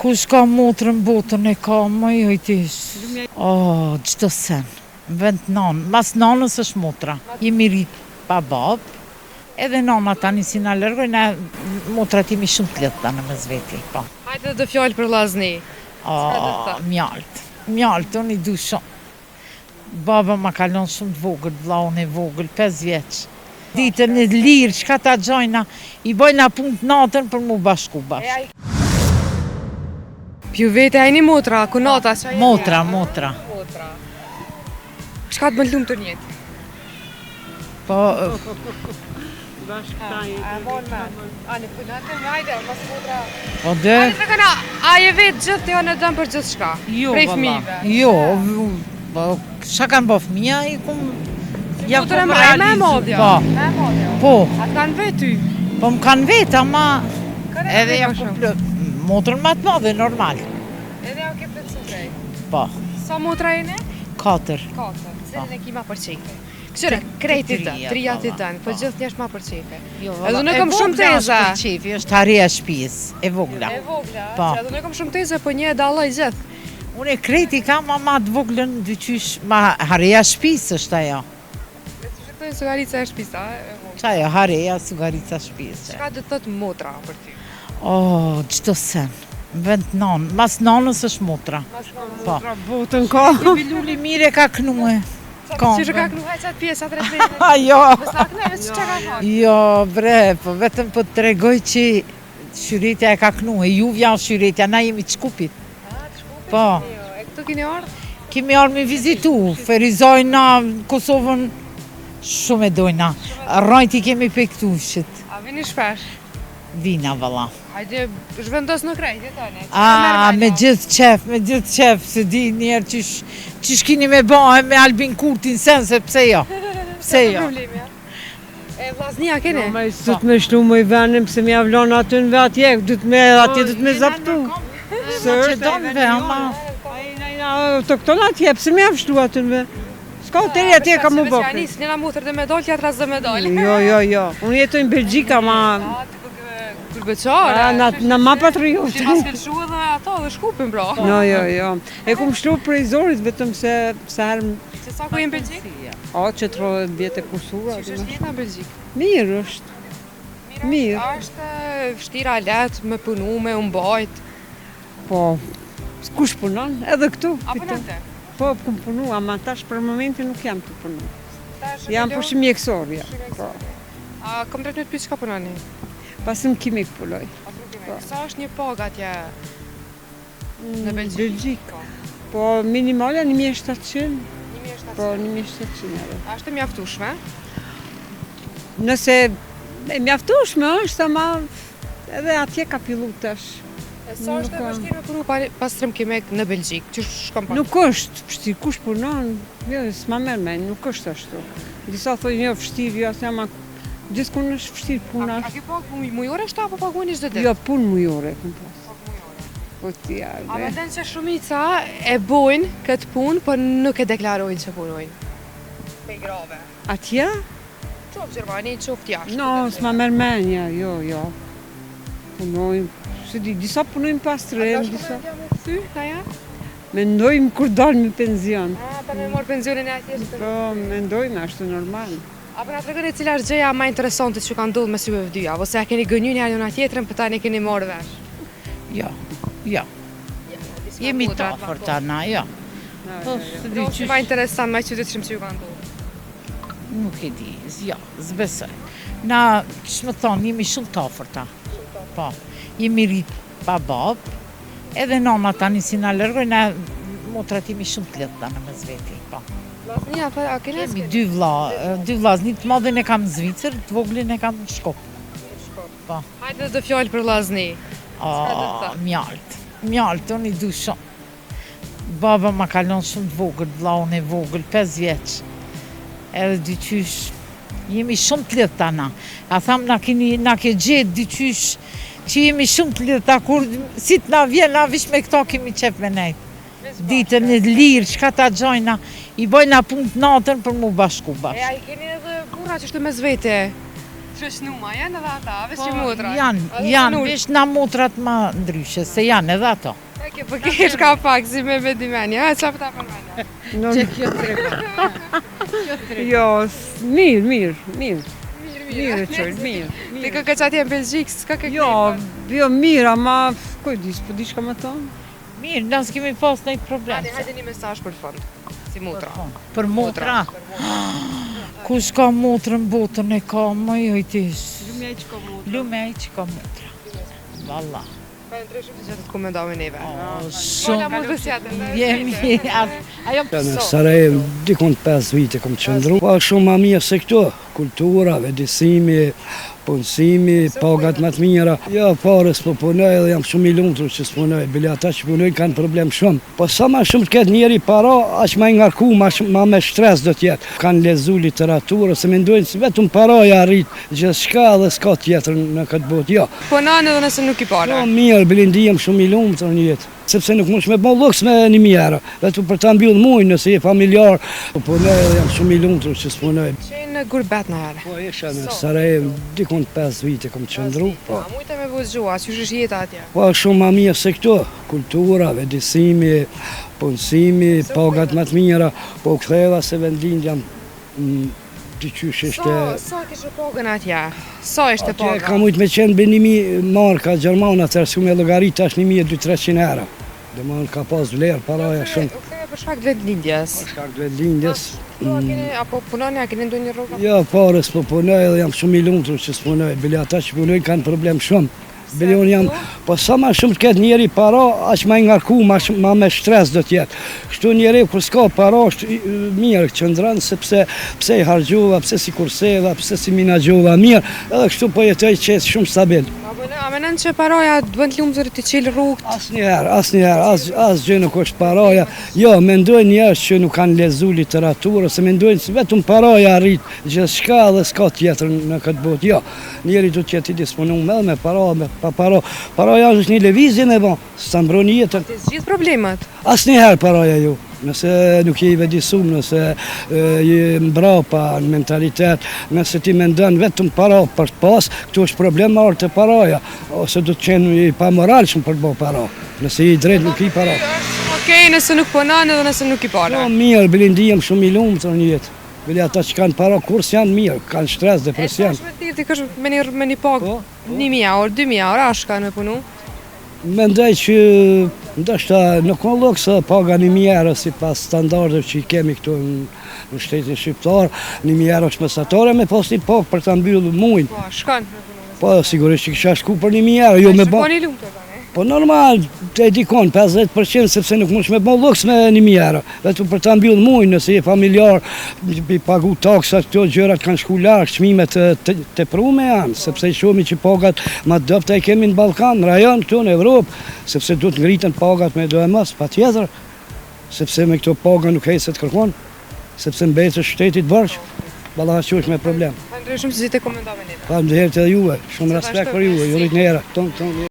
Kush ka motrën botën e ka, më joj ti. Oh, çdo sen. Në vend nanë, mas nanës është motra. Jemi rrit pa babë, edhe nana tani si na largoi, na motrat jemi shumë të lidhta në mes veti, po. Hajde do fjalë për vllazni. Oh, mjalt. Mjalt, unë i du shumë. Baba ma ka lënë shumë të vogël, vllaun e vogël, 5 vjeç. Ditën e lirë, çka ta gjojna, i bojna punë të natën për mu bashku bashkë. Ju vete a jeni motra, kunata, qa jeni? Motra, motra. Motra. Çka të bën lumtur në jetë? Po, A mon me. A në punate, hajde, mos motra. po dhe... Hajde të këna, a je vetë gjithë të janë dëmë për gjithë shka? Jo, Prej valla. fëmijëve. Jo, po, çka kanë bo fëmija, i kum... Ja Motra kum më e më e realizu. madhja. Po, Më e madhja. po, A të kanë vetë ty? po më kanë vetë, ama Kanë edhe vetë ja më kum shumë. plot. Motrën ma të madhe, normal. Edhe ja ke plotësu krejt. Po, Sa motra jeni? katër. Katër. Cilën e ki ma për qefi? Kqyre, krejt i dën, tria, tria ti valla, dën, po po. gjithë njështë ma për qefi. Jo, Edhe unë e kam shumë vogla është teza. për qefi, është hareja e shtëpisë, e vogla. E vogla, Po. që edhe unë kam shumë teze, po një e dalloj gjithë. Unë e krejt i kam, ama të voglën dyqysh, ma hareja e shtëpisë është ajo. E që që thojnë sugarica e shtëpisë, a? E vogla. Qa ajo, hareja, sugarica e shtëpisë. Çka do të thotë motra për ty? Oh, çdo sen. Në vend nanë, mas nanës është motra. Po. Motra botën ka. Biluli mirë e ka knue. Që që ka knuar qatë pjesë atë refrenin? Ha, jo. Mos na knue, veç çka ka thonë. Jo, bre, po vetëm po të tregoj që shyretja e ka knue, juvja është shyretja, na jemi të Shkupit. A, të Shkupit Po. jeni ju. E këtu keni ardhur? Kemi ardhur me vizitu, Ferizajna, Kosovën, shumë e dojna. Rrajt i kemi pe këtushit, A vini shpesh? vina valla. Hajde, zhvendos në krejt, jetoni. A, me gjithë qef, me gjithë qef, se di njerë qysh, qysh kini me ba e me Albin Kurtin sen, se pse jo? Pse jo? Problemi, ja. E vllaznia keni? Jo, me së të me shlu më i venim, pse më javlon aty në ve atje, du të me atje du të me zaptu. Se është Maqedon ve, ama. Ai na na të këton atje, pse më javshlu aty në ve? S'ka hoteli atje ka më Veç bë. ja nis, njëra motër dhe me dal, tjetra s'do me dal. Jo, jo, jo. Unë jetoj në Belgjik, ama A, ti po ke kurbëqare. a, na na ma patriot. Ti pas lëshu edhe ato dhe shkupin bro. No, jo, jo. E kum shlu prej zorit vetëm se sa herë Se sa ku je në Belgjik? o që 30 vjet e kursura. Qysh është jeta në Belgjik? Mirë është. Mirë. A është e vështira lehtë me punu, me u mbajt? Po, kush punon? Edhe këtu. A fiton. punon ti? Po, kum punu, ama tash për momentin nuk jam të punu. Tash e Jam lo- për shumë mjekësor, ja. Po. A kom drejt me të pyet çka punoni? Pasim kimik punoj. Po. Sa është një pagë atje në Belgjik? Belgjik. Po. Po, minimalja 1700, 1700. po 1700 euro. A është e mjaftueshme? Nëse e mjaftueshme është, ama edhe atje ka fillu tash. E sa është e Nuk ka. vështirë me punu pa pastrim kimik në Belgjik? Që shkon pak? Nuk është vështirë, kush punon, jo, s'ma merr mend, nuk është ashtu. Disa thonë jo vështirë, jo asnjë, ama gjithkund është vështirë puna. A, a ke pagë muj- mujore shta apo paguani çdo ditë? Jo, punë mujore kum pas. Pagë mujore. Po ti A ave. mendon që shumica e bojnë këtë punë, por nuk e deklarojnë që punojnë? Pe grave. Atje? Qoftë Gjermani, qoftë jashtë. No, s'ma merr mendja, jo, jo. Punojmë, se di, disa punojmë pastrim, disa... A me kthy, na ja? Mendojmë kur dalim me penzion. A, pa me marr pensionin e atje. që- Po, mendojmë ashtu normal. A po na tregoni cila është gjëja më interesante që ka ndodhur mes juve dyja, ose a keni gënjur një njëra tjetrën, po tani keni marrë vesh. Jo, jo. Jemi të afërta na, jo. Po, s'e di Do qysh, më interesant, më çuditshëm që ju ka ndodhur. nuk e di, jo, s'besoj. Na, që më thonë, jemi shumë të afërta. Po, jemi rrit pa babë, edhe nana tani si na largoi, na motrat jemi shumë të lidhta në mes veti, po. Vllaznia, po a keni Kemi dy vlla, dy vllazni, të madhin e kam në Zvicër, të voglin e kam në Shkup. Po. Hajde do fjalë për vllazni. Oh, do të thotë? mjalt. Mjalt, unë i du shumë. Baba ma ka lënë shumë të vogël, vllaun e vogël, 5 vjeç. Edhe dyqysh, jemi shumë të lidhta na. A tham na keni na ke gjetë dyqysh që jemi shumë të lidhta kur si të na vjen na vish me këto kemi qef me nejt. Ditën e lirë, çka ta gjojna, i bojna punë të natën për mu bashku E bashkë. a i keni edhe burra që shtu mes vete? Shoqnuma, janë edhe ata, veç që motra. Janë, janë, veç na motrat ma ndryshe, se janë edhe ato. E ke po kesh ka pak si me me dimenja, a çfarë ta përmendja? Që kjo tregon. Kjo tregon. Jo, mirë, mirë, mirë. Mirë, Mirë e qojnë, mirë. Ti kë që atje në Belgjikë, s'ka kë Jo, jo, mirë, ama, ku di, s'po di çka me thonë. Mirë, na s'kemi pas ndonjë problem. Hajde, hajde një mesazh për fund. Si motra. Për motra. Kush ka motrën botën e ka, më jo i ti. Lumi ai që ka motra. Lumi ai që ka motra. Valla. Faleminderit shumë që gjetët kohë me nda me neve. O, shumë. Fola mund të sjatën. Jemi, ajo Në Sarajevo, dikun 5 vite kom qëndru. Po shumë ma mirë se këtu, kultura, vetëdijsimi, punësimi, pagat më të mira. Jo, pare s'po punoj edhe jam shumë i lumtur që s'punoj. Bile ata që punojnë kanë problem shumë. Po sa ma shumë të ketë njeri para, aq ma i ngarku, ma, ma me stres do t'jetë. Kanë lexu literaturë, ose mendojnë se vetëm paraja arrit gjithçka dhe s'ka tjetër në këtë botë. Jo. Punon edhe nëse nuk i pare. Shumë mirë, bile ndihem shumë i lumtur në jetë. Sepse nuk mund me bo luks me 1000 euro, vetëm për ta mbyll mujin nëse je familjar. Po punoj edhe jam shumë i lumtur që s'punoj. Qenë në gurbet në herë. Po isha në Sarajevo, dikun 5 vite kom qëndru, po. A mujte me vozhu, a qysh është jeta atje? Po shumë ma mirë se këtu, kultura, vetëdijsimi, punësimi, pagat më të mira, po u ktheva se vendlindja diqysh ishte... Sa, sa kishe pagën atje? Sa ishte paga? Atje ka mujtë me qenë be 1000 marka gjermane, atëherë s'u me llogarit tash 1200-300 euro. Domethënë ka pas vlerë paraja shumë. U ktheve për shkak të vendlindjes. Për shkak të vendlindjes. Po a keni apo punoni, a keni ndonjë rrogë? Jo, pare s'po punoj edhe jam shumë i lumtur që s'punoj. Bile ata që punojnë kanë problem shumë. Bile unë jam, po sa ma shumë të ketë njeri para, aq ma i ngarku, ma, ma me stres do t'jetë. Kështu njeri kur s'ka para është mirë qëndron sepse pse i harxhova, pse s'i kurseva, pse s'i menaxhova mirë, edhe kështu po jetoj qetë shumë stabil. A menon që paraja të bën të lumtur të çel rrugët? Asnjëherë, asnjëherë, as, asgjë nuk është paraja. Jo, mendojnë njerëz që nuk kanë lexu literaturë ose mendojnë se vetëm paraja arrit gjithçka dhe s'ka tjetër në këtë botë. Jo, njeri duhet të jetë i disponuar edhe me para, me pa para. Paraja është një lëvizje me bë, s'ta mbron jetën. Të zgjidh problemet. Asnjëherë paraja jo. Nëse nuk je i vetëdijsum, nëse je mbrapa në mentalitet, nëse ti mendon vetëm para për të pas, këtu është problem me ardhë te paraja, ose do të qenë i pamoralshëm për të bërë para. Nëse je i drejtë nuk i para. Okej, nëse nuk punon edhe nëse nuk i pare. Shumë mirë, bile ndihem shumë i lumtur në jetë. Bile ata që kanë para kurrë s'janë mirë, kanë stres, depresion. E tash me thirr dikush me një me një pagë Po, po. 1000 euro, 2000 euro, a shkon me punu? Mendoj që ndoshta nuk ka luks edhe paga 1000 euro sipas standardeve që i kemi këtu në, në shtetin shqiptar, 1000 euro është mesatare me pas një pagë për ta mbyllur mujin. Po, shkon me punu. Po, sigurisht që kisha shku për 1000 euro, jo me bë. Shkon i lumtur tani. Po normal, te dikon 50% sepse nuk mund me bë luks me 1000 euro. Vetëm për ta mbyllur mujin, nëse je familjar, i pagu taksat, këto gjërat kanë shku lart, çmimet të teprume janë, sepse i shohim që pagat më të dobëta i kemi në Ballkan, në rajon, këtu në Evropë, sepse duhet ngritën pagat me doemos, patjetër, sepse me këto paga nuk ecet kërkon, sepse mbetet shtetit borxh, ballafaqohesh me problem. Faleminderit shumë që gjete kohë me nda me neve. Faleminderit edhe juve, shumë respekt për juve, ju rrit nera. Ton, ton.